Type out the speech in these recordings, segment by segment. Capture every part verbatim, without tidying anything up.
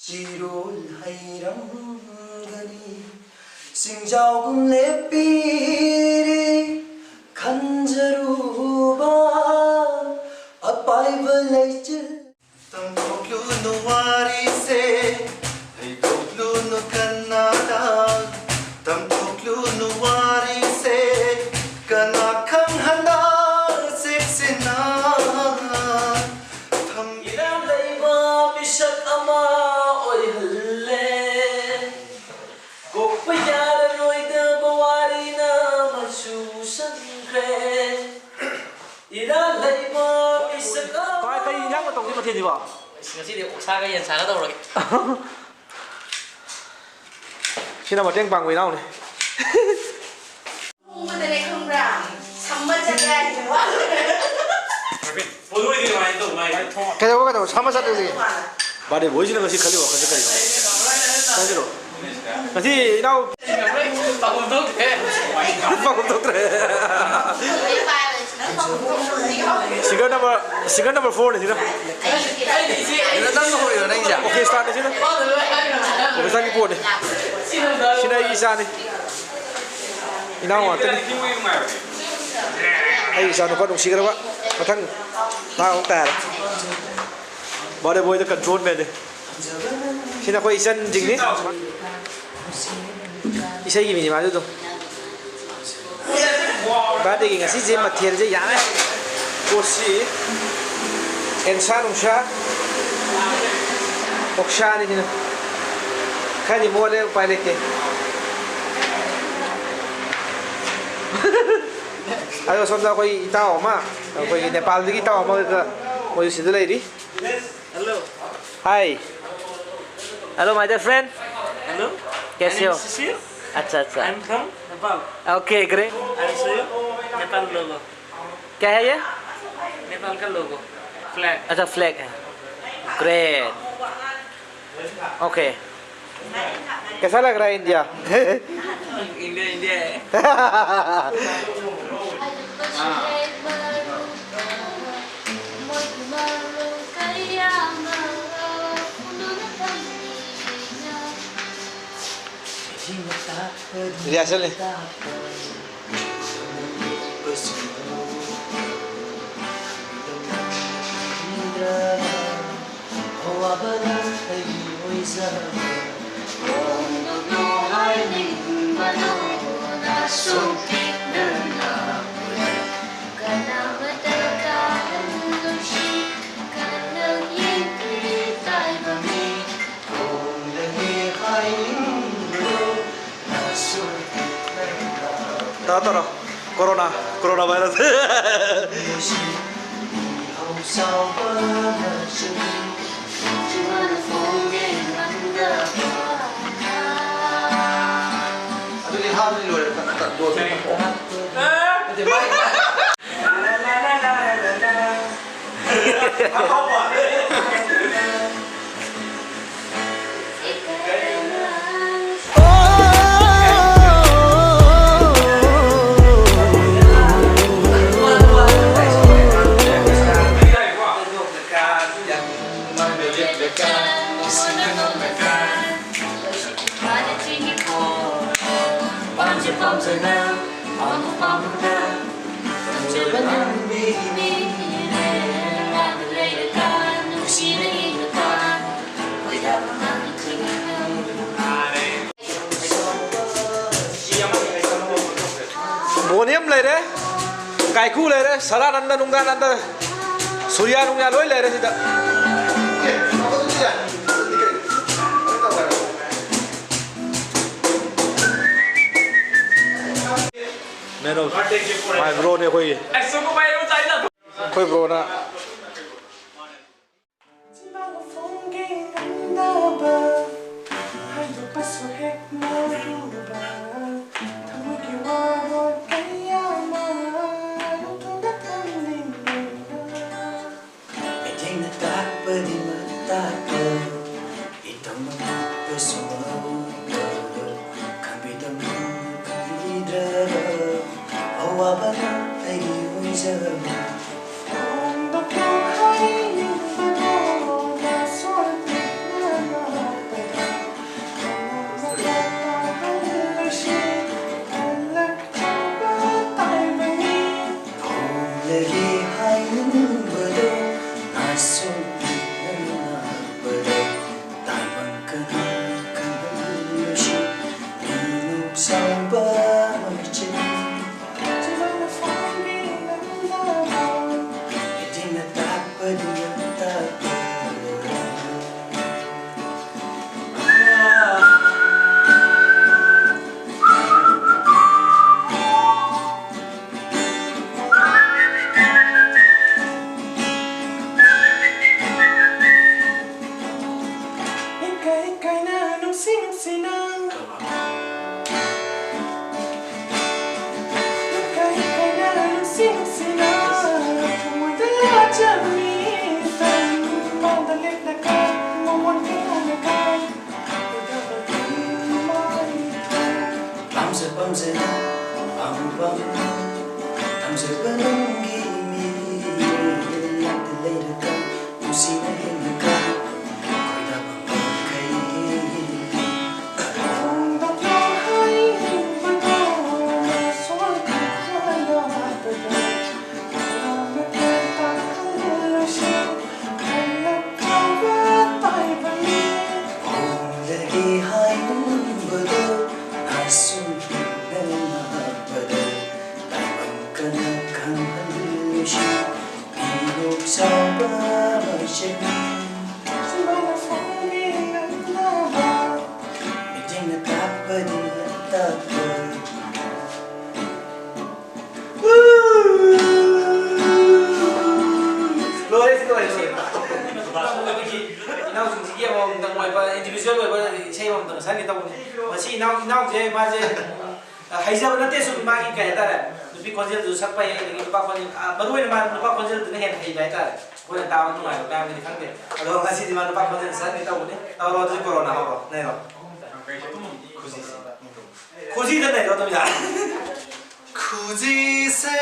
ꯆꯤꯔꯣꯜ ꯍꯩꯔꯝꯒꯅꯤ, ꯆꯤꯡꯖꯥꯎꯒꯨꯝ ꯂꯦꯞꯄꯤꯔꯤ ꯈꯟꯖꯔꯨꯕ ꯑꯄꯥꯏꯕ ꯂꯩꯆꯤꯜ꯫ ꯇꯝꯊꯣꯛꯂꯨꯅꯨ ꯋꯥꯔꯤꯁꯦ, ꯍꯩꯗꯣꯛꯂꯨꯅꯨ ꯀꯅꯥꯗ, ꯇꯝꯊꯣꯛꯂꯨꯅꯨ ꯋꯥꯔꯤꯁꯦ, ꯀꯅꯥ ꯈꯪ ꯍꯟꯗꯛ ꯆꯦꯛꯁꯤꯟꯅ ꯊꯝ-꯫ ꯏꯔꯥꯜ ꯂꯩꯕ ꯃꯤꯁꯛ ꯑꯃ ꯑꯣꯏꯍꯜꯂꯦ꯫ ꯀꯣꯛꯄ ꯌꯥꯔꯔꯣꯏꯗꯕ ꯋꯥꯔꯤꯅ ꯃꯆꯨ ꯁꯪꯈ꯭ꯔꯦ꯫ ꯏꯔꯥꯜ ꯂꯩꯕ ꯃꯤꯁꯛ ꯑꯃ꯫ ꯀꯃꯥꯏ, ꯀꯔꯤ ꯏꯟꯖꯥꯡ ꯇꯧꯗꯣꯏ ꯃꯊꯦꯜꯁꯤꯕꯣ? ꯑꯁ, ꯉꯁꯤꯗꯤ ꯑꯣꯛꯁꯥꯒ ꯌꯦꯟꯁꯥꯒ ꯇꯧꯔꯒꯦ꯫ ꯁꯤꯅ ꯃꯇꯦꯡ ꯄꯥꯡꯕ ꯏꯅꯥꯎꯅꯤ꯫ ꯍꯣꯡꯕꯗꯅꯦ ꯈꯪꯕ꯭ꯔꯥ? ꯁꯝꯃ ꯆꯠꯂꯦ ꯍꯥꯏꯁꯦ ꯋꯥ꯫ ꯀꯩꯗꯧꯕ, ꯀꯩꯗꯧꯕ? ꯁꯝꯃ ꯆꯠꯂꯤꯁꯦ? ꯕꯥꯔꯗꯦ ꯕꯣꯏꯁꯤꯅ ꯉꯁꯤ ꯈꯜꯂꯤ ꯋꯥꯈꯜꯁꯦ ꯀꯔꯤꯅꯣ? ꯈꯪꯗ꯭ꯔꯣ? ꯉꯁꯤ ꯏꯅꯥꯎ ꯄꯥꯎꯈꯨꯝ ꯊꯣꯛꯇ꯭ꯔꯦ꯫ ꯄꯥꯎꯈꯨꯝ ꯊꯣꯛꯇ꯭ꯔꯦ꯫ Singer number, singer number four ꯅꯤ ꯁꯤꯅ꯫ ꯅꯪꯅ ꯍꯧꯔꯤꯔꯣ ꯅꯪꯒꯤꯁꯦ? ꯑꯣꯀꯦꯁꯇ꯭ꯔꯥꯅꯤ ꯁꯤꯅ꯫ ꯑꯣꯀꯦꯁꯇ꯭ꯔꯥꯒꯤ ꯄꯣꯠꯅꯤ꯫ ꯁꯤꯅ ꯑꯩꯒꯤ ꯏꯆꯥꯅꯤ꯫ ꯏꯅꯥꯎ ꯉꯥꯛꯇꯅꯤ꯫ ꯑꯩ ꯏꯆꯥ ꯅꯨꯄꯥ ꯅꯨꯡꯁꯤꯈ꯭ꯔꯕ꯫ ꯃꯊꯪ ꯊꯥ ꯑꯃꯨꯛ ꯇꯥꯔꯦ꯫ ꯕꯥꯔꯗꯦ ꯕꯣꯏꯗ ꯀꯟꯇ꯭ꯔꯣꯜ ꯃꯦꯟꯅꯦ꯫ ꯁꯤꯅ ꯑꯩꯈꯣꯏ ꯏꯆꯟꯁꯤꯡꯅꯤ꯫ ꯏꯁꯩꯒꯤ ꯃꯤꯅꯤ ꯃꯥꯁꯨ ꯑꯗꯨꯝ꯫ ꯕꯥꯔꯗꯦꯒꯤ ꯉꯁꯤꯁꯦ ꯃꯊꯦꯜꯁꯦ ꯌꯥꯝꯃꯦ꯫ ꯄꯣꯠꯁꯤ ꯑꯦꯟꯁꯥ ꯅꯨꯡꯁꯥ ꯑꯣꯛꯁꯥꯅꯤ ꯁꯤꯅ꯫ ꯈꯔꯗꯤ ꯃꯣꯠꯂꯦ, ꯎꯄꯥꯏ ꯂꯩꯇꯦ꯫ ꯑꯗꯣ ꯁꯣꯝꯗ ꯑꯩꯈꯣꯏ ꯏꯇꯥꯎ ꯑꯃ, ꯑꯩꯈꯣꯏꯒꯤ ꯅꯦꯄꯥꯜꯗꯒꯤ ꯏꯇꯥꯎ ꯑꯃꯒ ꯃꯣꯏꯁꯨ ꯁꯤꯗ ꯂꯩꯔꯤ꯫ Hello. Hi. Hello, my dear friend. Hello. कैसे हो? My name is Sushil. अच्छा, अच्छा। I'm from Nepal. Okay, great. I'll show you Nepal logo. क्या है ये? नेपाल का लोगो, फ्लैग। अच्छा, फ्लैग है। Great. Okay. कैसा लग रहा है इंडिया? इंडिया, इंडिया है। हाँ। Rehearsal ni. ꯇꯧꯔꯣ, ꯇꯧꯔꯣ꯫ Corona, corona virus꯫ ꯑꯗꯨꯗꯤ ꯍꯥꯞꯄꯗꯤ ꯂꯣꯏꯔꯦ꯫ ꯇꯠ-, ꯇꯠ-, ꯂꯣꯏꯔꯦ꯫ ꯅꯠꯇꯦ, ꯃꯥꯏ, ꯃꯥꯏ꯫ ꯕꯣꯅꯤ ꯑꯃ ꯂꯩꯔꯦ, ꯀꯥꯏꯀꯨ ꯂꯩꯔꯦ, ꯁꯔꯥꯅꯟꯗ ꯅꯨꯡꯗꯥꯅꯟꯗ, ꯁꯨꯔꯤꯌꯥ ꯅꯨꯡꯌꯥ ꯂꯣꯏ ꯂꯩꯔꯦ ꯁꯤꯗ꯫ Man of my bro ꯅꯦ ꯑꯩꯈꯣꯏꯒꯤ꯫ ꯑꯩꯈꯣꯏ bro ꯅ꯫ ꯆꯤꯟꯕꯥꯟ ꯃꯈꯣꯡꯒꯤ ꯉꯝꯅꯕ ꯍꯥꯏꯗꯣꯛꯄꯁꯨ ꯍꯦꯛ ꯃꯔꯨꯕ ꯊꯃꯣꯏꯒꯤ ꯋꯥꯔꯣꯜ ꯀꯌꯥ ꯑꯃ ꯂꯧꯊꯣꯛꯅ ꯊꯝꯂꯤꯉꯩꯗ ꯃꯤꯠꯌꯦꯡꯅ ꯇꯥꯛꯄꯗꯤ ꯃꯇꯥꯛꯄ ꯏꯇꯧꯅ ꯉꯥꯛꯄꯁꯨ ꯃꯔꯨꯕ ꯈꯪꯕꯤꯗꯕ ꯈꯪꯕꯤꯗ꯭ꯔꯕ ꯑꯋꯥꯕꯅ ꯑꯩꯒꯤ ꯑꯣꯏꯖꯕ ꯊꯝꯖꯕ ꯅꯪꯒꯤ ꯃꯤꯠꯇ ꯂꯩꯔꯒ ꯅꯨꯡꯁꯤꯅ ꯌꯦꯡꯂꯒ ꯈꯣꯏꯗꯥꯕ ꯃꯈꯩ꯫ ꯍꯣꯡꯂꯒꯦ ꯍꯥꯏꯔꯨꯕꯗꯣ ꯑꯁꯨꯝ ꯄꯤꯛꯅ ꯂꯥꯛꯄꯗꯣ ꯇꯥꯏꯕꯪ ꯀꯅꯥ ꯈꯪꯍꯜꯂꯨꯁꯤ꯫ ꯃꯤꯅꯣꯛ ꯆꯥꯎꯕ ꯃꯁꯛ ꯁꯨꯃꯥꯏꯅ ꯐꯣꯡꯕꯤꯔꯛꯅꯕ ꯃꯤꯠꯌꯦꯡꯅ ꯇꯥꯛꯄꯗꯨꯅ ꯇꯥꯛꯄ꯫ ꯂꯣꯏꯔꯦ, ꯂꯣꯏꯔꯦ, ꯂꯣꯏꯔꯦ꯫ ꯑꯩꯈꯣꯏꯒꯤ ꯏꯅꯥꯎꯁꯤꯡꯁꯤꯒꯤ ꯑꯃꯃꯝꯇꯪ ꯑꯣꯏꯕ individual ꯑꯣꯏꯕ ꯏꯁꯩ ꯑꯃꯃꯝꯇꯪ ꯁꯛꯍꯟꯒꯦ ꯇꯧꯕꯅꯤ꯫ ꯃꯁꯤ ꯏꯅꯥꯎ, ꯏꯅꯥꯎꯁꯦ ꯃꯥꯁꯦ ꯍꯩꯖꯕ ꯅꯠꯇꯦ, ꯁꯨꯝ ꯃꯥꯒꯤ ꯀꯩ ꯍꯥꯏꯇꯥꯔꯦ, ꯅꯨꯄꯤ ꯈꯣꯟꯖꯦꯜꯗꯨ ꯁꯛꯄ ꯍꯩ, ꯑꯗꯒꯤ ꯅꯨꯄꯥ ꯈꯣꯟꯖꯦꯜ, ꯑ, ꯃꯔꯨ ꯑꯣꯏꯅ ꯃꯥ ꯅꯨꯄꯥ ꯈꯣꯟꯖꯦꯜꯗꯨꯅ ꯍꯦꯟꯅ ꯍꯩꯕ ꯍꯥꯏꯇꯥꯔꯦ꯫ ꯑꯩꯈꯣꯏꯅ ꯇꯥꯕ ꯅꯨꯡꯉꯥꯏꯕ ꯃꯌꯥꯝꯒꯤꯗꯤ ꯈꯪꯗꯦ, ꯑꯗꯣ ꯉꯁꯤꯗꯤ ꯃꯥ ꯅꯨꯄꯥ ꯈꯣꯟꯖꯦꯜ ꯁꯛꯍꯟꯒꯦ ꯇꯧꯕꯅꯤ꯫ ꯇꯧꯔꯣ, ꯑꯗꯨꯗꯤ ꯀꯣꯔꯣꯅꯥ ꯍꯧꯔꯣ, ꯅꯩꯔꯣ꯫ ꯈꯨꯖꯤꯁꯦ, ꯈꯨꯖꯤꯗ ꯅꯩꯔꯣ ꯑꯗꯨꯝ ꯌꯥꯔꯦ꯫ ꯈꯨꯖꯤꯁꯦ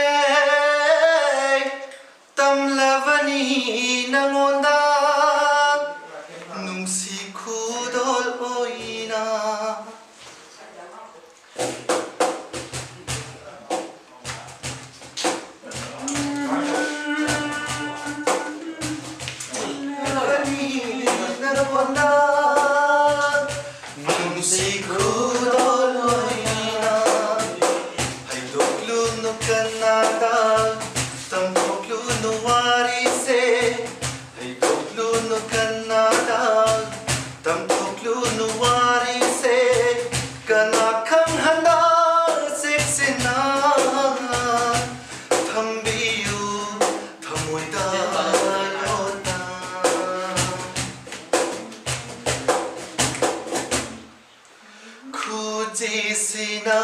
ꯇꯝꯂꯕꯅꯤ ꯅꯉꯣꯟꯗ ꯅꯨꯡꯁꯤ ꯈꯨꯗꯣꯜ ꯑꯣꯏꯅ꯫ ꯅꯨꯡꯁꯤ ꯈꯨꯗꯣꯜ ꯑꯣꯏꯅ ꯍꯩꯗꯣꯛꯂꯨꯅꯨ ꯀꯅꯥꯗ, ꯇꯝꯊꯣꯛꯂꯨꯅꯨ ꯋꯥꯔꯤꯁꯦ, ꯍꯩꯗꯣꯛꯂꯨꯅꯨ ꯀꯅꯥꯗ, ꯇꯝꯊꯣꯛꯂꯨꯅꯨ ꯋꯥꯔꯤꯁꯦ꯫ ꯀꯅꯥ ꯈꯪ ꯍꯟꯗꯛ ꯆꯦꯛꯁꯤꯟꯅ ꯊꯝꯕꯤꯌꯨ ꯊꯃꯣꯏꯗ ꯂꯣꯠꯅ꯫ ꯈꯨꯖꯤꯁꯤꯅ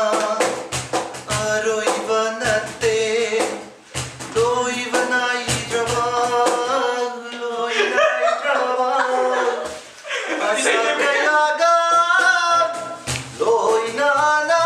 ꯑꯔꯣꯏꯕ ꯅꯠꯇꯦ, ꯂꯣꯏꯕ ꯅꯥꯏꯗ꯭ꯔꯕ, ꯂꯣꯏ ꯅꯥꯏꯗ꯭ꯔꯕ ꯑꯁꯥ ꯀꯌꯥꯒ ꯂꯣꯏꯅꯅ꯫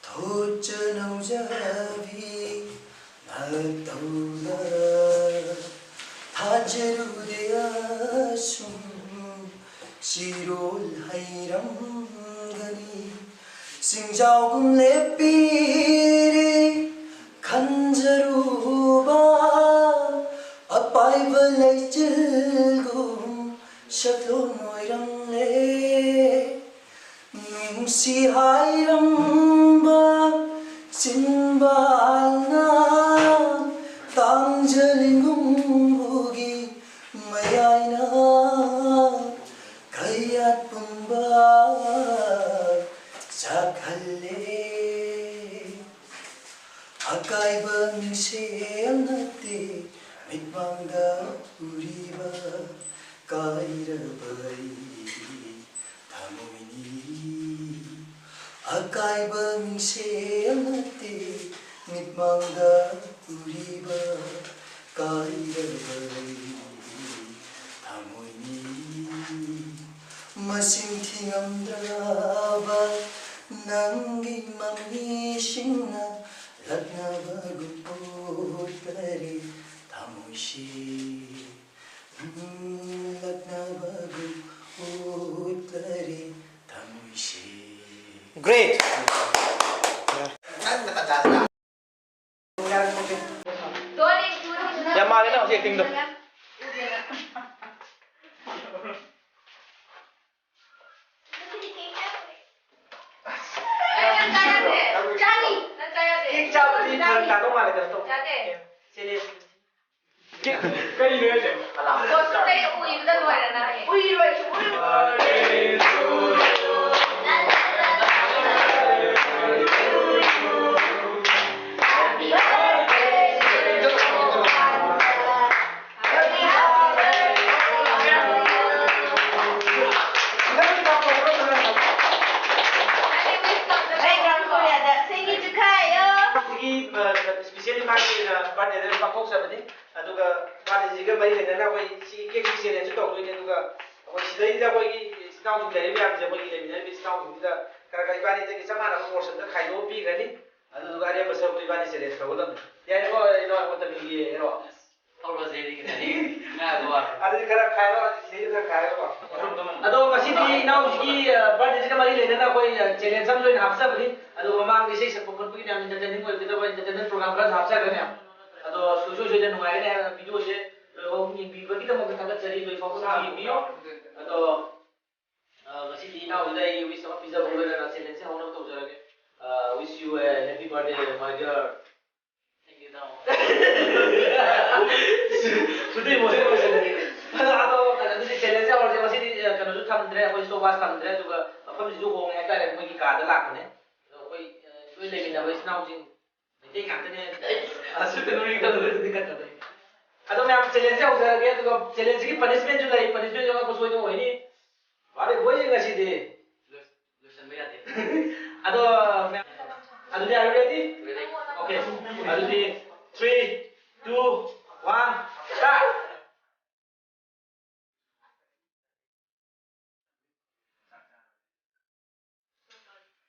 ꯊꯣꯠꯆ ꯅꯧꯖꯕꯤ ꯅꯇꯧꯗ ꯊꯥꯖꯔꯨꯗꯦ ꯑꯁꯨꯝ ꯆꯤꯔꯣꯜ ꯍꯩꯔꯝꯒꯅꯤ꯫ ꯆꯤꯡꯖꯥꯎꯒꯨꯝ ꯂꯦꯞꯄꯤꯔꯦ ꯈꯟꯖꯔꯨꯕ ꯑꯄꯥꯏꯕ ꯂꯩꯆꯤꯜꯒꯨꯝ ꯁꯛꯂꯣꯟ ꯑꯣꯏꯔꯝꯂꯦ꯫ ꯅꯨꯡꯁꯤ ꯍꯥꯏꯔꯝꯕ ꯆꯤꯟꯕꯥꯜꯅ ꯇꯥꯡꯖ ꯂꯤꯡꯒꯨꯝꯕꯨꯒꯤ ꯃꯌꯥꯏꯅ ꯀꯌꯥꯠ ꯄꯨꯝꯕ ꯆꯥꯛꯍꯜꯂꯦ꯫ ꯑꯀꯥꯏꯕ ꯃꯤꯡꯁꯦꯜ ꯅꯠꯇꯦ ꯃꯤꯠꯃꯥꯡꯗ ꯎꯔꯤꯕ ꯀꯥꯏꯔꯕ ꯑꯩꯒꯤ ꯊꯃꯣꯏꯅꯤ꯫ ꯑꯀꯥꯏꯕ ꯃꯤꯡꯁꯦꯜ ꯅꯠꯇꯦ ꯃꯤꯠꯃꯥꯡꯗ ꯎꯔꯤꯕ ꯀꯥꯏꯔꯕ ꯑꯩꯒꯤ ꯊꯃꯣꯏꯅꯤ꯫ ꯃꯁꯤꯡ ꯊꯤꯉꯝꯗ꯭ꯔꯕ ꯅꯪꯒꯤ ꯃꯃꯤꯁꯤꯡꯅ ꯂꯛꯅꯕꯒꯨꯝ ꯎꯠꯂꯔꯦ ꯊꯃꯣꯏꯁꯤ꯫ ꯎꯝ, ꯂꯛꯅꯕꯒꯨꯝ ꯎꯠꯂꯔꯦ ꯊꯃꯣꯏꯁꯤ꯫ Great! ꯌꯥꯝ ꯃꯥꯜꯂꯦ ꯅꯪ ꯍꯧꯖꯤꯛ actingꯗꯣ꯫ ꯅꯪ ꯆꯥ ꯌꯥꯗꯦ꯫ ꯆꯥꯅꯤ꯫ ꯅꯪ ꯆꯥ ꯌꯥꯗꯦ꯫ ꯀꯦꯛ ꯆꯥꯕꯗꯤ ꯐꯔꯛ ꯇꯥꯗꯧ ꯃꯥꯜꯂꯦ, ꯀꯩꯅꯣ ꯇꯧ꯫ ꯌꯥꯗꯦ꯫ ꯆꯦꯂꯦ꯫ ꯀꯦꯛ ꯀꯔꯤꯅꯣ ꯍꯥꯏꯁꯦ? ꯀꯣꯁꯇꯨꯗꯩ ꯎꯏꯕꯗ ꯂꯣꯏꯔꯦ ꯅꯪ꯫ ꯎꯏꯔꯣꯏ, ꯁꯨꯡꯎꯏ ꯎꯏꯔꯣꯏ꯫ ꯑꯩ ꯉꯥꯡꯊꯣꯛꯑꯦ ꯑꯗ, ꯁꯦꯡꯒꯤ ꯆꯨꯈꯥꯏꯌꯣ꯫ ꯁꯤꯒꯤ, ꯑ, specially ꯃꯥꯒꯤ ꯑꯣꯏꯅ birthdayꯗ ꯄꯥꯡꯊꯣꯛꯆꯕꯅꯤ꯫ ꯑꯗꯨꯒ birthdayꯁꯤꯒ ꯃꯔꯤ ꯂꯩꯅꯅ ꯑꯩꯈꯣꯏ ꯁꯤꯒꯤ cake ꯁꯦ challenge ꯁꯨ ꯇꯧꯗꯣꯏꯅꯤ꯫ ꯑꯗꯨꯒ ꯑꯩꯈꯣꯏ ꯁꯤꯗꯩꯗ ꯑꯩꯈꯣꯏꯒꯤ ꯏꯆꯤꯟ ꯏꯅꯥꯎꯁꯤꯡ ꯂꯩꯔꯤꯕ ꯃꯌꯥꯝꯁꯦ, ꯑꯩꯈꯣꯏꯒꯤ ꯂꯩꯃꯤꯟꯅꯔꯤꯕ ꯏꯆꯤꯟ ꯏꯅꯥꯎꯁꯤꯡꯁꯤꯗ ꯈꯔ ꯈꯔ ꯏꯕꯥꯅꯤꯗꯒꯤ ꯆꯞ ꯃꯥꯟꯅꯕ ꯄꯣꯔꯁꯟꯗ ꯈꯥꯏꯗꯣꯛꯑ ꯄꯤꯈ꯭ꯔꯅꯤ꯫ ꯑꯗꯨꯗꯨꯒ ꯑꯔꯦꯝꯕ ꯁꯔꯨꯛꯇꯣ ꯏꯕꯥꯅꯤ ꯆꯦꯂꯦꯟꯖ ꯇꯧꯒꯗꯕꯅꯤ꯫ ꯌꯥꯏꯀꯣ? ꯏꯅꯥꯎ ꯑꯩꯉꯣꯟꯗ ꯄꯤꯒꯦ ꯍꯦꯔꯣ꯫ ꯍꯧꯔꯁꯦ ꯑꯗꯨꯗꯤ ꯈꯤꯇꯪ ꯉꯥꯏꯈꯣ꯫ ꯑꯗꯨꯗꯤ ꯈꯔ ꯈꯥꯏꯔꯣ, ꯑꯗꯨꯗꯤ ꯁꯤꯗꯩꯗ ꯈꯔ ꯈꯥꯏꯔꯣꯀꯣ꯫ ꯑꯗꯣ ꯉꯁꯤꯗꯤ ꯏꯅꯥꯎꯁꯤꯒꯤ ꯕꯥꯔꯗꯦꯁꯤꯒ ꯃꯔꯤ ꯂꯩꯅꯅ ꯑꯩꯈꯣꯏ ꯆꯦꯂꯦꯟꯖ ꯑꯃ ꯑꯣꯏꯅ ꯍꯥꯞꯆꯕꯅꯤ꯫ ꯑꯗꯨꯒ ꯃꯃꯥꯡꯗ ꯏꯁꯩ ꯁꯛꯄ ꯈꯣꯠꯄꯒꯤ ꯃꯌꯥꯝ ꯏꯟꯇꯔꯇꯦꯟꯃꯦꯟ ꯑꯣꯏꯒꯗꯕ ꯏꯟꯇꯔꯇꯦꯟꯃꯦꯟ ꯄ꯭ꯔꯣꯒ꯭ꯔꯥꯝ ꯈꯔꯁꯨ ꯍꯥꯞꯆꯒꯅꯤ꯫ ꯑꯗꯣ ꯁꯨꯡꯁꯣꯏ ꯁꯣꯏꯗꯅ ꯅꯨꯡꯉꯥꯏꯒꯅꯤ ꯍꯥꯏꯕ ꯚꯤꯗꯤꯑꯣꯁꯦ ꯂꯣꯏꯐꯥꯎ ꯌꯦꯡꯕꯤꯕꯒꯤꯗꯃꯛꯇ ꯊꯥꯒꯠꯆꯔꯤ꯫ ꯂꯣꯏꯐꯥꯎꯕ ꯌꯦꯡꯕꯤꯌꯨ꯫ ꯑꯗꯣ ꯑ, ꯉꯁꯤꯗꯤ ꯏꯅꯥꯎꯁꯤꯗ ꯑꯩ ꯋꯤꯁ ꯑꯃ ꯄꯤꯖꯕ ꯂꯣꯏꯔꯒ ꯆꯦꯂꯦꯟꯖꯁꯦ ꯍꯧꯅꯕ ꯇꯧꯖꯔꯒꯦ꯫ Wish you a happy birthday, my dear. Thank you, ꯏꯅꯥꯎ꯫ ꯁꯨꯗꯤ ꯏꯃꯣꯁꯅꯦꯜ ꯑꯣꯏꯁꯜꯂꯦ꯫ ꯑꯗꯣ, ꯑꯗꯣ, ꯑꯗꯨꯗꯤ ꯆꯦꯂꯦꯟꯖꯁꯦ ꯍꯧꯔꯁꯦ꯫ ꯉꯁꯤꯗꯤ, ꯑ, ꯀꯩꯅꯣꯁꯨ ꯊꯝꯗ꯭ꯔꯦ, ꯑꯩꯈꯣꯏ ꯁ꯭ꯇꯣꯞ ꯋꯥꯁ ꯊꯝꯗ꯭ꯔꯦ, ꯑꯗꯨꯒ ꯃꯐꯝꯁꯤꯁꯨ ꯍꯣꯡꯉꯦ ꯍꯥꯏꯇꯥꯔꯦ, ꯃꯣꯏꯒꯤ ꯀꯥꯗ ꯂꯥꯛꯄꯅꯦ꯫ ꯑꯗꯣ ꯑꯩꯈꯣꯏ, ꯑ, ꯂꯣꯏ ꯂꯩꯃꯤꯟꯅꯕ ꯏꯆꯤꯟ ꯏꯅꯥꯎꯁꯤꯡ ꯃꯩꯇꯩ ꯉꯥꯛꯇꯅꯦ꯫ ꯑꯁ, ꯀꯩꯅꯣ ꯔꯤꯀꯜ ꯑꯣꯏꯔꯗꯤ ꯀꯠꯇꯗꯣꯏꯅꯤ꯫ ꯑꯗꯣ ꯃꯌꯥꯝ ꯆꯦꯂꯦꯟꯖꯁꯦ ꯍꯧꯖꯔꯒꯦ, ꯑꯗꯨꯒ ꯆꯦꯂꯦꯟꯖꯁꯤꯒꯤ ꯄꯅꯤꯁꯃꯦꯟꯁꯨ ꯂꯩ, ꯄꯅꯤꯁꯃꯦꯟꯁꯨ ꯑꯉꯛꯄ ꯁꯣꯏꯗꯅ ꯑꯣꯏꯅꯤ꯫ ꯐꯔꯦ, ꯕꯣꯏꯁꯦ ꯉꯁꯤꯗꯤ꯫ ꯂꯣꯏ-, ꯂꯣꯏꯁꯟꯕ ꯌꯥꯗꯦ꯫ ꯑꯗꯣ ꯃꯌꯥꯝ, ꯑꯗꯨꯗꯤ are you ready? Ready. Okay. ꯑꯗꯨꯗꯤ three, two, one, start.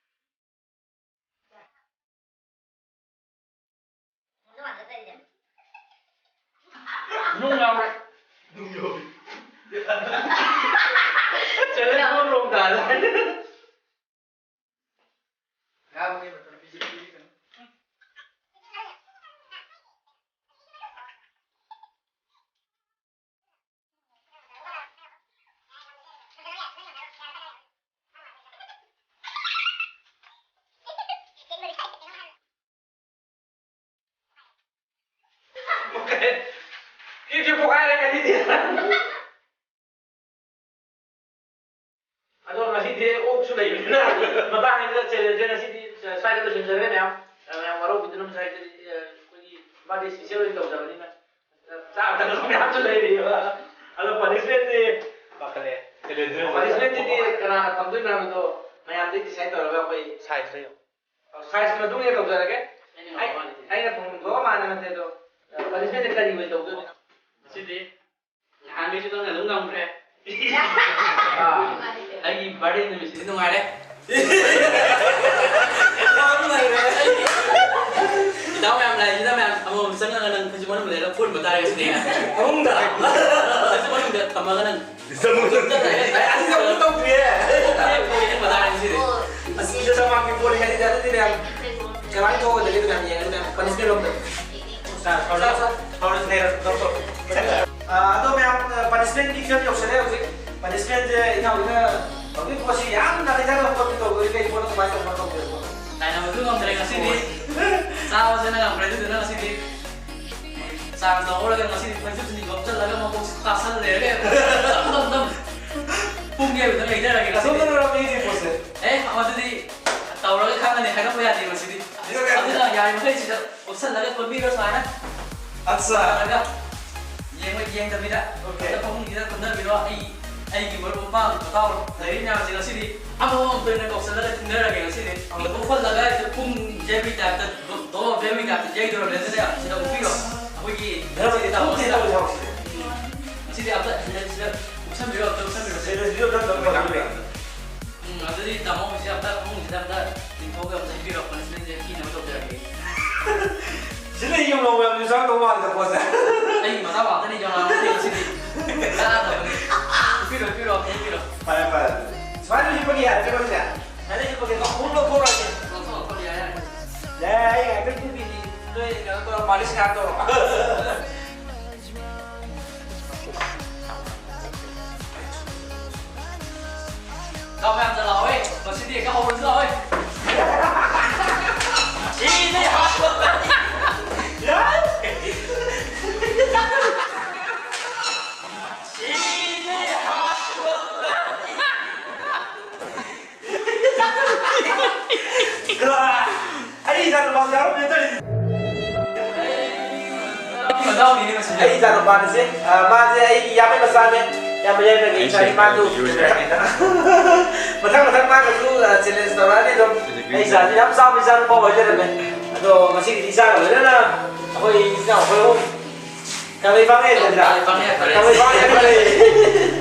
ꯅꯨꯡ ꯌꯥꯎꯔꯦ꯫ ꯅꯨꯡ ꯌꯥꯎꯔꯦ꯫ ꯆꯦꯂꯦꯟꯖ ꯄꯨꯝꯅꯃꯛ ꯇꯥꯔꯦ꯫ ꯉꯥꯡꯕꯒꯤ ꯃꯇꯝ ꯄꯤꯖ-, ꯄꯤꯕꯤꯒꯅꯨ꯫ Okay. ꯏꯁꯦ ꯄꯣꯈꯥꯏꯔꯦ ꯉꯁꯤꯗꯤ꯫ ꯑꯗꯣ ꯉꯁꯤꯗꯤ ꯑꯣꯛꯁꯨ ꯂꯩꯕꯅꯤꯅ ꯃꯇꯥꯡ ꯑꯁꯤꯗ ꯆꯦꯂꯦꯟꯖꯁꯦ ꯉꯁꯤꯗꯤ ꯁ꯭ꯋꯥꯏꯗ ꯂꯣꯏꯁꯤꯟꯖꯔꯒꯦ ꯃꯌꯥꯝ꯫ ꯃꯌꯥꯝ ꯋꯥꯔꯧꯕꯤꯗꯨꯅ ꯉꯁꯥꯏꯗꯤ, ꯑ, ꯑꯩꯈꯣꯏꯒꯤ ꯕꯥꯔꯗꯦ ꯏꯁꯄꯤꯁꯦꯜ ꯑꯣꯏꯅ ꯇꯧꯖꯕꯅꯤꯅ ꯆꯥꯕ ꯊꯛꯄ ꯃꯌꯥꯝꯁꯨ ꯂꯩꯔꯤꯕ꯫ ꯑꯗꯣ ꯄꯅꯤꯁꯃꯦꯟꯗꯤ ꯄꯥꯈꯠꯂꯦ꯫ ꯄꯅꯤꯁꯃꯦꯟꯁꯤꯗꯤ ꯀꯅꯥꯅ ꯐꯪꯗꯣꯏꯅꯣ ꯍꯥꯏꯕꯗꯣ ꯃꯌꯥꯝꯗꯒꯤ ꯗꯤꯁꯥꯏꯠ ꯇꯧꯔꯒ ꯑꯩꯈꯣꯏ ꯁꯥꯏꯖꯇ ꯌꯦꯡꯉꯣ꯫ ꯁꯥꯏꯖꯀꯤ ꯃꯇꯨꯡ ꯏꯟꯅ ꯇꯧꯖꯔꯒꯦ꯫ ꯑꯩꯅ ꯑꯩ-, ꯉꯝꯃꯅꯤ꯫ ꯑꯩꯅ ꯐꯪꯐꯝ ꯊꯣꯛꯄ ꯃꯥꯟꯅ ꯅꯠꯇꯦ ꯑꯗꯣ, ꯄꯅꯤꯁꯃꯦꯟꯁꯦ ꯀꯔꯤ ꯑꯣꯏꯅ ꯇꯧꯗꯣꯏꯅꯣ? ꯉꯁꯤꯗꯤ ꯅꯍꯥꯟꯈꯩꯁꯨ ꯅꯪꯅ ꯑꯗꯨꯝ ꯉꯝꯈ꯭ꯔꯦ꯫ ꯑꯥ꯫ ꯑꯩꯒꯤ ꯕꯥꯔꯗꯦ ꯅꯨꯃꯤꯠꯁꯤꯗꯤ ꯅꯨꯡꯉꯥꯏꯔꯦ꯫ ꯏꯇꯥꯎ ꯃꯌꯥꯝ ꯂꯥꯛꯏꯁꯤꯗ ꯃꯌꯥꯝ ꯑꯃꯃꯝ ꯆꯪꯉꯒ ꯅꯪ ꯐꯩꯖꯨꯞ ꯃꯅꯨꯡꯗ ꯂꯩꯔꯒ ꯐꯨꯟꯕ ꯇꯥꯔꯦ ꯁꯤꯗꯤ꯫ ꯐꯃꯨꯡꯗ꯫ ꯐꯩꯖꯨꯞ ꯃꯅꯨꯡꯗ ꯊꯝꯃꯒ ꯅꯪ ꯐꯨꯟꯕ ꯇꯥꯔꯦ꯫ ꯑꯩ ꯑꯁꯤꯗ ꯑꯃꯨꯛ ꯇꯧꯗ꯭ꯔꯤꯌꯦ꯫ ꯐꯨꯟꯕ ꯇꯥꯔꯦ ꯁꯤꯗꯤ꯫ ꯑꯁꯤꯗ ꯆꯃꯥꯡꯒꯤ ꯄꯣꯠꯅꯤ ꯍꯥꯏꯗꯤ ꯑꯗꯨꯗꯤ ꯃꯌꯥꯝ ꯀꯃꯥꯏꯅ ꯊꯣꯛꯑꯒꯗꯒꯦ ꯃꯌꯥꯝ ꯌꯦꯡꯉꯒ ꯃꯌꯥꯝ ꯄꯅꯤꯁꯃꯦꯟ ꯂꯧꯗꯣꯏꯅꯤ꯫ ꯁꯥꯔ, ꯁꯥꯔ, ꯁꯥꯔ, ꯁꯥꯔ, ꯁꯥꯔ, ꯁꯥꯔ, ꯁꯥꯔ꯫ ꯑ, ꯑꯗꯣ ꯃꯌꯥꯝ, ꯑ, ꯄꯅꯤꯁꯃꯦꯟꯒꯤ ꯐꯤꯕꯝ ꯌꯧꯁꯜꯂꯦ ꯍꯧꯖꯤꯛ꯫ ꯄꯅꯤꯁꯃꯦꯟꯁꯦ ꯏꯅꯥꯎꯒꯤꯅ ꯇꯧꯗꯣꯏ ꯄꯣꯠꯁꯤ ꯌꯥꯝꯅ ꯂꯩꯖꯗꯕ ꯄꯣꯠꯇꯤ ꯇꯧꯗꯣꯏ, ꯀꯩ ꯄꯣꯠꯅꯣ ꯀꯃꯥꯏꯅ ꯇꯧꯕꯅꯣ ꯇꯧꯗꯣꯏ ꯄꯣꯠꯅꯣ? ꯇꯥꯏꯅꯕꯁꯨ ꯉꯝꯗ꯭ꯔꯦ ꯉꯁꯤꯗꯤ꯫ ꯆꯥꯕꯁꯦ ꯉꯝꯗ꯭ꯔꯦ, ꯑꯗꯨꯗꯨꯅ ꯉꯁꯤꯗꯤ ꯆꯥꯡ ꯇꯧꯍꯧꯔꯒ ꯉꯁꯤꯗꯤ ꯐꯩꯖꯨꯞꯁꯤꯗꯤ ꯌꯣꯝꯁꯤꯜꯂꯒ ꯃꯀꯣꯛꯁꯤ ꯇꯥꯁꯜꯂꯦ꯫ ꯗꯝ, ꯗꯝ, ꯗꯝ꯫ ꯄꯨꯡ ꯌꯩꯕꯗ ꯂꯩꯊꯔꯒꯦ ꯉꯁꯤꯗꯤ꯫ ꯑꯁꯣꯝꯗ ꯂꯣꯏꯔꯝꯅꯤ ꯏꯆꯦ ꯄꯣꯠꯁꯦ꯫ ꯑꯦ, ꯃꯗꯨꯗꯤ ꯇꯧꯔꯒ ꯈꯪꯉꯅꯤ, ꯍꯥꯏꯗꯣꯛꯄ ꯌꯥꯗꯦ ꯃꯁꯤꯗꯤ꯫ ꯌꯥꯗꯦ, ꯌꯥꯗꯦ꯫ ꯑꯗꯨꯅ ꯌꯥꯔꯤꯃꯈꯩ ꯁꯤꯗ ꯎꯞꯁꯜꯂꯒ ꯀꯣꯟꯕꯤꯔꯣ ꯁꯨꯃꯥꯏꯅ꯫ ꯑꯠꯆꯥ꯫ ꯎꯞꯁꯜꯂꯒ ꯌꯦꯡꯉꯣ, ꯌꯦꯡꯗꯕꯤꯗ꯫ ꯑꯣꯀꯦ꯫ ꯑꯗ ꯐꯃꯨꯡꯁꯤꯗ ꯀꯨꯝꯊꯕꯤꯔꯣ꯫ ꯑꯩ, ꯑꯩꯒꯤ ꯃꯔꯨꯞ ꯃꯄꯥꯡ ꯃꯇꯥꯎ ꯂꯩꯔꯤ ꯃꯌꯥꯝꯁꯦ ꯉꯁꯤꯗꯤ ꯑꯃꯃꯝ ꯑꯣꯏꯅ ꯀꯧꯁꯜꯂꯒ ꯊꯤꯟꯊꯔꯒꯦ ꯉꯁꯤꯗꯤ꯫ ꯑꯣ꯫ ꯎꯞꯁꯜꯂꯒ ꯑꯩꯁꯦ ꯄꯨꯡ ꯌꯩꯕꯒꯤ ꯇꯥꯏꯞꯇ, ꯗꯣ-, ꯗꯣꯂꯣꯞ ꯌꯩꯕꯒꯤ ꯇꯥꯏꯞꯇ ꯌꯩꯗꯧꯔꯕꯅꯦ꯫ ꯑꯗꯨꯅ ꯁꯤꯗ ꯎꯞꯄꯤꯔꯣ꯫ ꯑꯩꯈꯣꯏꯒꯤ ꯌꯥꯝ ꯇꯥꯃꯣꯁꯤꯗ꯫ ꯇꯧꯔꯤ ꯊꯕꯛꯁꯦ꯫ ꯎꯝ꯫ ꯉꯁꯤꯗꯤ ꯑꯝꯇ ꯁꯤꯗ, ꯁꯤꯗ ꯎꯞꯁꯟꯕꯤꯔꯣ, ꯑꯝꯇ ꯎꯞꯁꯟꯕꯤꯔꯣ꯫ ꯁꯤꯗ, ꯁꯤꯗ ꯑꯝꯇ ꯇꯧꯕꯤꯔꯣ꯫ ꯎꯝ, ꯑꯗꯨꯗꯤ ꯇꯥꯃꯣ ꯍꯧꯖꯤꯛ ꯑꯝꯇ ꯐꯃꯨꯡꯁꯤꯗ ꯑꯝꯇ ꯇꯤꯡꯊꯣꯛꯑꯒ ꯑꯝꯇ ꯍꯤꯞꯄꯤꯔꯣ, ꯄꯅꯤꯁꯃꯦꯟꯁꯦ ꯄꯤꯅꯕ ꯇꯧꯖꯔꯒꯦ꯫ ꯁꯤꯗ ꯌꯨꯝ ꯂꯧꯕ ꯌꯥꯝ ꯆꯥꯡ ꯇꯧ ꯃꯥꯜꯂꯦ ꯄꯣꯠꯁꯦ꯫ ꯑꯩꯒꯤ ꯃꯇꯥꯡ ꯉꯥꯛꯇꯅꯤ ꯌꯥꯝ ꯉꯥꯡꯕ ꯉꯁꯤꯗꯤ꯫ ꯀꯥꯟꯅꯗꯕꯅꯤ꯫ ꯍꯤꯞꯄꯤꯔꯣ, ꯍꯤꯞꯄꯤꯔꯣ, ꯑꯝꯇ ꯍꯤꯞꯄꯤꯔꯣ꯫ ꯐꯔꯦ, ꯐꯔꯦ꯫ ꯁꯨꯃꯥꯏꯅ ꯍꯤꯞꯄꯒꯤ ꯌꯥꯔꯦ, ꯀꯩꯅꯣꯁꯦ꯫ ꯁꯨꯃꯥꯏꯅ ꯍꯤꯞꯄꯒꯦ, ꯈꯣꯡꯎꯞ ꯂꯧꯊꯣꯛꯈ꯭ꯔꯒꯦ꯫ ꯂꯧꯊꯣꯛꯑꯣ, ꯂꯧꯊꯣꯛꯑꯣ, ꯌꯥꯔꯦ, ꯌꯥꯔꯦ꯫ ꯌꯥꯔꯦ, ꯑꯩ ꯉꯥꯛꯇꯪ ꯇꯨꯝꯕꯤꯒꯦ꯫ ꯅꯣꯏ ꯀꯩꯅꯣ ꯇꯧꯔꯣ, ꯃꯥꯂꯤꯁ ꯉꯥꯏꯍꯥꯛ ꯇꯧꯔꯣ꯫ ꯏꯇꯥꯎ ꯃꯌꯥꯝꯗ ꯂꯥꯛꯑꯣꯍꯦ꯫ ꯉꯁꯤꯗꯤ ꯍꯦꯛꯇ ꯍꯧꯔꯁꯤ ꯂꯥꯛꯑꯣꯍꯦ꯫ ꯁꯤꯗꯤ ꯍꯥꯠꯄ꯫ ꯁꯤꯗꯤ ꯍꯥꯠꯄ꯫ ꯑꯩ ꯏꯆꯥ ꯅꯨꯄꯥꯁꯨ ꯌꯥꯎꯔꯝꯃꯦ ꯇꯧꯔꯤꯁꯦ꯫ ꯃꯇꯥꯎꯅꯤꯅꯦ ꯃꯁꯤꯗꯤ꯫ ꯑꯩ ꯏꯆꯥ ꯅꯨꯄꯥꯅꯤꯁꯦ, ꯑ, ꯃꯥꯁꯦ ꯑꯩꯒꯤ ꯏꯌꯥꯝꯕ ꯃꯆꯥꯅꯦ꯫ ꯏꯌꯥꯝꯕ ꯌꯥꯏꯃꯒꯤ ꯏꯆꯥꯅꯤ ꯃꯥꯗꯨ꯫ ꯃꯊꯪ ꯃꯊꯪ ꯃꯥꯒꯁꯨ, ꯑ, ꯆꯦꯂꯦꯟꯖ ꯇꯧꯔꯛꯑꯅꯤ ꯑꯗꯨꯝ꯫ ꯑꯩ ꯏꯆꯥꯁꯦ ꯌꯥꯝ ꯆꯥꯎꯕ ꯏꯆꯥ ꯅꯨꯄꯥ ꯑꯣꯏ ꯂꯩꯔꯝꯃꯦ꯫ ꯑꯗꯣ ꯉꯁꯤꯒꯤꯗꯤ ꯏꯆꯥꯒ ꯂꯣꯏꯅꯅ ꯑꯩꯈꯣꯏ ꯏꯆꯤꯟ ꯏꯅꯥꯎ ꯑꯩꯈꯣꯏ ꯑꯍꯨꯝ ꯀꯪꯂꯩ ꯐꯥꯡꯉꯦ ꯍꯥꯏꯗꯅ꯫ ꯀꯪꯂꯩ ꯐꯥꯡꯉꯦ ꯍꯥꯏꯗꯅ꯫ ꯀꯪꯂꯩ ꯐꯥꯡꯉꯦ ꯍꯥꯏꯗꯅ꯫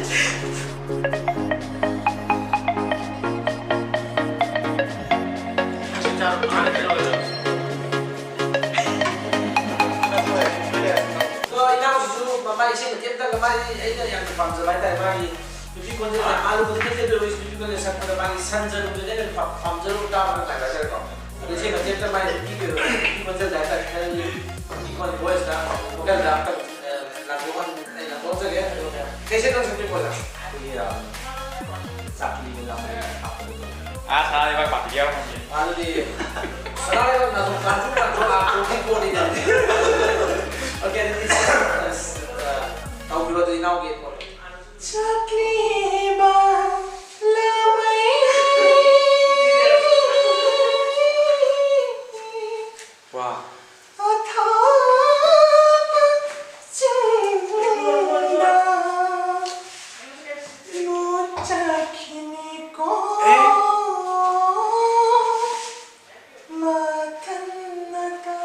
ꯑꯗꯣ ꯏꯅꯥꯎꯁꯤꯁꯨ ꯃꯃꯥ ꯏꯁꯩ ꯃꯇꯦꯛ ꯑꯃꯇꯪꯒ, ꯃꯥꯗꯤ ꯑꯩꯅ ꯌꯥꯝꯅ ꯄꯥꯝꯖꯕ ꯍꯥꯏꯇꯥꯔꯦ, ꯃꯥꯒꯤ ꯅꯨꯄꯤ ꯈꯣꯟꯖꯦꯜ ꯌꯥꯝ ꯃꯥꯜꯂꯨꯕꯗꯤ ꯅꯠꯇꯦ, ꯑꯗꯨ ꯑꯣꯏꯔꯁꯨ ꯅꯨꯄꯤ ꯈꯣꯟꯖꯦꯜ ꯁꯛꯄꯗ ꯃꯥꯒꯤ ꯁꯟꯖꯔꯨꯕꯗꯨꯅ ꯑꯩꯅ ꯄꯥꯝ-, ꯄꯥꯝꯖꯔꯨꯕ ꯇꯥꯕ ꯅꯨꯡꯉꯥꯏꯕ ꯍꯥꯏꯇꯥꯔꯦꯀꯣ꯫ ꯑꯗꯣ ꯏꯁꯩ ꯃꯇꯦꯛ ꯑꯃꯇꯪ ꯃꯥꯒꯤ ꯅꯨꯄꯤꯒꯤ ꯑꯣꯏꯕ, ꯅꯨꯄꯤ ꯈꯣꯟꯖꯦꯜꯗ ꯍꯥꯏꯇꯥꯔꯦ, ꯈꯤꯇꯪ ꯅꯨꯄꯤ ꯈꯣꯟ voiceꯇ, vocalꯗ ꯑꯝꯇꯪ, ꯑ, ꯂꯥꯛꯊꯣꯛꯍꯟ-, ꯑꯩ ꯂꯥꯛꯊꯣꯛꯆꯒꯦ꯫ ꯑꯗꯨꯒ ꯀꯩ ꯏꯁꯩ ꯑꯃꯇꯪ ꯁꯛꯄꯤꯌꯨ, ꯕ꯭ꯔꯣꯗ? ꯑꯩꯈꯣꯏꯒꯤ, ꯑ, ꯆꯥꯛꯂꯤꯒ ꯂꯥꯡꯕ ꯍꯥꯞꯄꯗꯣ꯫ ꯑꯥ, ꯁꯅꯥ ꯂꯩꯕꯥꯛ ꯄꯥꯔꯇꯤꯒꯤ ꯌꯥꯎꯔꯝꯃꯅꯤ꯫ ꯑꯗꯨꯗꯤ ꯁꯅꯥ ꯂꯩꯕꯥꯛꯅ ꯑꯗꯨꯝ ꯀꯥꯟꯊꯣꯛ ꯀꯥꯟꯊꯣꯛ ꯂꯥꯛꯄꯒꯤ ꯄꯣꯠꯅꯤꯅꯦ꯫ ꯑꯣꯀꯦ, ꯑꯗꯨꯗꯤ, ꯑ, ꯇꯧꯕꯤꯔꯣ ꯑꯗꯨꯗꯤ ꯏꯅꯥꯎꯒꯤ ꯄꯣꯠꯇꯣ꯫ ꯆꯥꯛꯂꯤꯕ ꯂꯥꯃꯩ꯫ ꯋꯥ꯫ ꯑꯊꯥꯞꯄ ꯆꯤꯡꯗ ꯃꯨꯠꯆꯈꯤꯅꯤꯀꯣ꯫ ꯑꯦ꯫ ꯃꯊꯟꯅꯇ,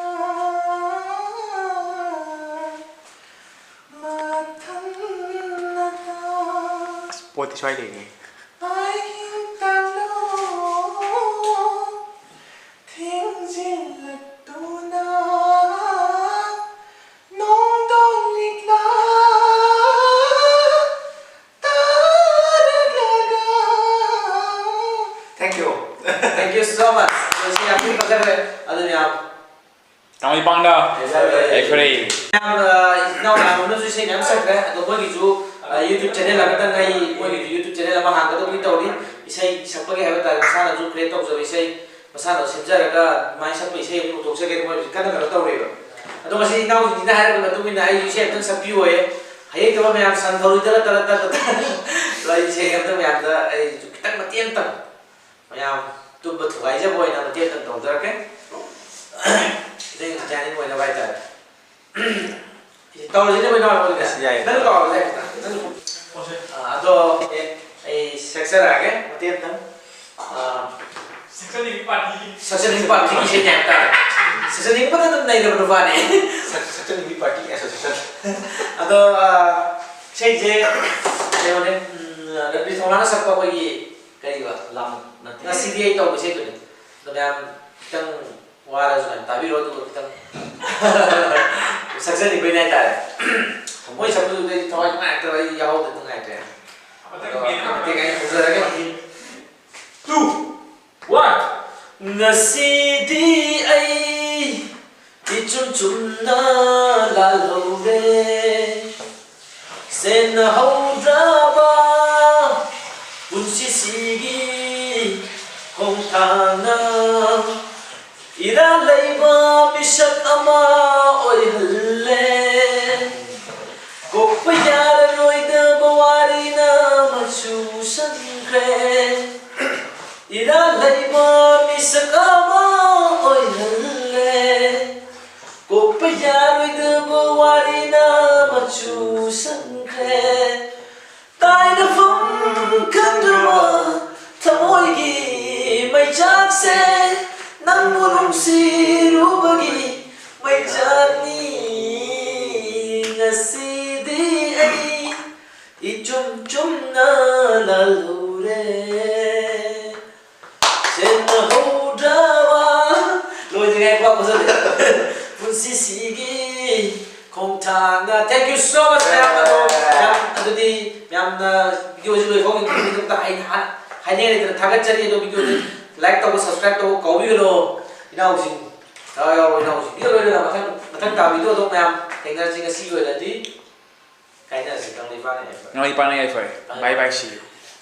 ꯃꯊꯟꯅꯇ꯫ ꯄꯣꯠꯇꯤ ꯁ꯭ꯋꯥꯏ ꯂꯩꯅꯦ꯫ ꯑꯍꯤꯡ ꯇꯥꯂꯣ ꯊꯦꯡꯖꯤꯜꯂꯛꯇꯨꯅ ꯅꯣꯡꯗꯣ ꯂꯤꯛꯂꯥ ꯇꯥꯔꯛꯂꯒ꯫ Thank you. Thank you so much. ꯉꯁꯤ ꯌꯥꯝ ꯊꯤꯅ ꯐꯖꯈ꯭ꯔꯦ꯫ ꯑꯗꯨꯅ ꯌꯥꯝ ꯇꯥꯃꯣ ꯏꯄꯥꯡꯗ ꯌꯥꯏꯐꯔꯦ꯫ ꯌꯥꯝ, ꯑ, ꯏꯅꯥꯎ ꯃꯌꯥꯝ ꯑꯃꯅꯁꯨ ꯏꯁꯩ ꯃꯌꯥꯝ ꯁꯛꯈ꯭ꯔꯦ꯫ ꯑꯗꯣ ꯃꯣꯏꯒꯤꯁꯨ, ꯑ, YouTube channel ꯑꯃꯇꯪ ꯑꯩ ꯃꯣꯏꯒꯤꯁꯨ YouTube channel ꯑꯃ ꯍꯥꯡꯒꯗꯧꯕꯒꯤ ꯇꯧꯔꯤ꯫ ꯏꯁꯩ ꯁꯛꯄꯒꯤ ꯍꯥꯏꯕ ꯇꯥꯔꯦ, ꯃꯁꯥꯅꯁꯨ create ꯇꯧꯖꯕ ꯏꯁꯩ, ꯃꯁꯥꯅ ꯁꯦꯝꯖꯔꯒ ꯑꯗꯨꯃꯥꯏꯅ ꯁꯛꯄ ꯏꯁꯩ ꯑꯃ ꯄꯨꯊꯣꯛꯆꯒꯦ, ꯃꯣꯏ ꯍꯧꯖꯤꯛ ꯀꯟꯅ ꯀꯩꯅꯣ ꯇꯧꯔꯤꯕ꯫ ꯑꯗꯣ ꯉꯁꯤ ꯏꯅꯥꯎꯁꯤꯡꯁꯤꯅ ꯍꯥꯏꯔꯛꯄꯒꯤ ꯃꯇꯨꯡ ꯏꯟꯅ ꯑꯩꯁꯨ ꯏꯁꯩ ꯑꯝꯇꯪ ꯁꯛꯄꯤꯌꯣꯌꯦ꯫ ꯍꯌꯦꯡ ꯇꯧꯕ ꯃꯌꯥꯝ ꯁꯟ ꯊꯧꯔꯤ ꯇꯔ ꯇꯔ ꯇꯔ ꯇꯔ꯫ ꯑꯗꯣ ꯑꯩ ꯏꯁꯩ ꯑꯝꯇꯪ ꯃꯌꯥꯝꯗ ꯑꯩꯁꯨ ꯈꯤꯇꯪ ꯃꯇꯦꯛ ꯑꯝꯇꯪ ꯃꯌꯥꯝ ꯇꯨꯝꯕ ꯊꯨꯒꯥꯏꯖꯕ ꯑꯣꯏꯅ ꯃꯇꯦꯛ ꯑꯃꯇꯪ ꯇꯧꯖꯔꯛꯀꯦ꯫ ꯈꯤꯇꯪ entertaining ꯑꯣꯏꯅꯕ ꯍꯥꯏꯇꯥꯔꯦ꯫ ꯇꯧꯔꯁꯤꯅꯦ, ꯑꯩꯈꯣꯏ ꯏꯅꯥꯎ ꯑꯩꯈꯣꯏꯒꯤꯗꯤ꯫ ꯑꯁ, ꯌꯥꯏꯌꯦ꯫ ꯅꯪ ꯇꯧꯔꯁꯦ ꯍꯦꯛꯇ꯫ ꯅꯪ, ꯑ, ꯑꯗꯣ, ꯑꯦ, ꯑꯩ ꯁꯛꯆꯔꯛꯑꯒꯦ ꯃꯇꯦꯛ ꯑꯃꯇꯪ꯫ ꯑ, ꯁꯛꯆꯅꯤꯡꯕꯤ ꯄꯥꯔꯇꯤꯒꯤ꯫ ꯁꯛꯆꯅꯤꯡꯕꯤ ꯄꯥꯔꯇꯤꯒꯤ ꯏꯁꯩꯅꯦ ꯍꯥꯏꯕ ꯇꯥꯔꯦ꯫ ꯁꯛꯆꯅꯤꯡꯕꯗ ꯑꯗꯨꯝ ꯅꯩꯔꯕ ꯅꯨꯄꯥꯅꯦ꯫ ꯁꯛ-, ꯁꯛꯆꯅꯤꯡꯕꯤ ꯄꯥꯔꯇꯤ association꯫ ꯑꯗꯣ, ꯑ, ꯏꯁꯩꯁꯦ ꯀꯩꯅꯣꯅꯦ, ꯎꯝ, ꯔꯟꯕꯤꯔ ꯊꯧꯅꯥꯅ ꯁꯛꯄ ꯑꯩꯈꯣꯏꯒꯤ ꯀꯔꯤꯕ? ꯂꯥꯡ ꯅꯠꯇꯦ꯫ ꯉꯁꯤꯗꯤ ꯑꯩ ꯇꯧꯕ ꯏꯁꯩꯗꯨꯅꯦ꯫ ꯑꯗꯣ ꯃꯌꯥꯝ ꯈꯤꯇꯪ ꯋꯥꯔꯁꯨ ꯃꯌꯥꯝ ꯇꯥꯕꯤꯔꯣ, ꯑꯗꯨꯒ ꯈꯤꯇꯪ ꯁꯛꯆꯅꯤꯡꯕꯩꯅꯦ ꯍꯥꯏꯇꯥꯔꯦ꯫ ꯃꯣꯏ ꯁꯛꯄꯗꯨꯗ ꯑꯩ ꯊꯋꯥꯏ ꯅꯨꯡꯉꯥꯏꯔꯛꯇꯕ, ꯑꯩ ꯌꯥꯎꯍꯧꯗ ꯅꯨꯡꯉꯥꯏꯇ꯭ꯔꯦ꯫ ꯑꯗꯣ ꯃꯇꯦꯛ ꯑꯩ ꯍꯧꯖꯔꯒꯦ꯫ Two, one. ꯉꯁꯤꯗꯤ ꯑꯩ ꯏꯆꯨꯝ ꯆꯨꯝꯅ ꯂꯥꯜꯍꯧꯔꯦ꯫ ꯁꯦꯟꯅꯍꯧꯗ꯭ꯔꯕ ꯄꯨꯟꯁꯤꯁꯤꯒꯤ ꯈꯣꯡꯊꯥꯡꯅ ꯏꯔꯥꯜ ꯂꯩꯕ ꯃꯤꯁꯛ ꯑꯃ ꯑꯣꯏꯍꯜꯂꯦ꯫ ꯀꯣꯛꯄ ꯌꯥꯔꯔꯣꯏꯗꯕ ꯋꯥꯔꯤꯅ ꯃꯆꯨ ꯁꯪꯈ꯭ꯔꯦ꯫ ꯏꯔꯥꯜ ꯂꯩꯕ ꯃꯤꯁꯛ ꯑꯃ ꯑꯣꯏꯍꯜꯂꯦ꯫ ꯀꯣꯛꯄ ꯌꯥꯔꯣꯏꯗꯕ ꯋꯥꯔꯤꯅ ꯃꯆꯨ ꯁꯪꯈ꯭ꯔꯦ꯫ ꯇꯥꯏꯅꯐꯝ ꯈꯪꯗ꯭ꯔꯕ ꯊꯃꯣꯏꯒꯤ ꯃꯩꯆꯥꯛꯁꯦ ꯅꯪꯕꯨ ꯅꯨꯡꯁꯤꯔꯨꯕꯒꯤ ꯃꯩꯆꯥꯛꯅꯤ꯫ ꯉꯁꯤꯗꯤ ꯑꯩ ꯏꯆꯨꯝ ꯆꯨꯝꯅ ꯂꯥꯜꯍꯧꯔꯦ꯫ ꯁꯦꯟꯅꯍꯧꯗ꯭ꯔꯕ ꯂꯣꯏꯗ꯭ꯔꯤꯉꯩ ꯄꯨꯔꯥ ꯐꯖꯅ ꯄꯨꯟꯁꯤꯁꯤꯒꯤ ꯈꯣꯡꯊꯥꯡꯅ꯫ Thank you so much, ꯃꯌꯥꯝ꯫ ꯑꯗꯣ ꯃꯌꯥꯝ, ꯑꯗꯨꯗꯤ ꯃꯌꯥꯝꯅ ꯚꯤꯗꯤꯑꯣꯁꯤ ꯂꯣꯏꯐꯥꯎ ꯌꯦꯡꯕꯤꯕꯒꯤꯗꯃꯛꯇ ꯑꯩ ꯍꯥꯟꯅ ꯍꯥꯏꯅꯤꯡꯉꯥꯏ ꯂꯩꯇꯅ ꯊꯥꯒꯠꯆꯔꯤ꯫ ꯑꯗꯣ ꯚꯤꯗꯤꯑꯣꯁꯤ like ꯇꯧꯕ, subscribe ꯇꯧꯕ ꯀꯥꯎꯕꯤꯒꯅꯨ, ꯏꯅꯥꯎꯁꯤꯡ꯫ ꯌꯥꯎꯔꯣ, ꯌꯥꯎꯔꯣ, ꯏꯅꯥꯎꯁꯤꯡ꯫ ꯚꯤꯗꯤꯑꯣ ꯂꯣꯏꯅ ꯃꯊꯪ, ꯃꯊꯪ ꯇꯥꯕ ꯚꯤꯗꯤꯑꯣꯗꯣ ꯃꯌꯥꯝ ꯊꯦꯡꯅꯔꯁꯤ꯫ ꯉꯁꯤꯒꯤ ꯑꯣꯏꯅꯗꯤ ꯀꯥꯏꯅꯔꯁꯤ꯫ ꯀꯪꯂꯩꯄꯥꯛꯅ ꯌꯥꯏꯐꯔꯦ꯫ ꯀꯪꯂꯩꯄꯥꯛꯅ ꯌꯥꯏꯐꯔꯦ꯫ Bye bye, see you꯫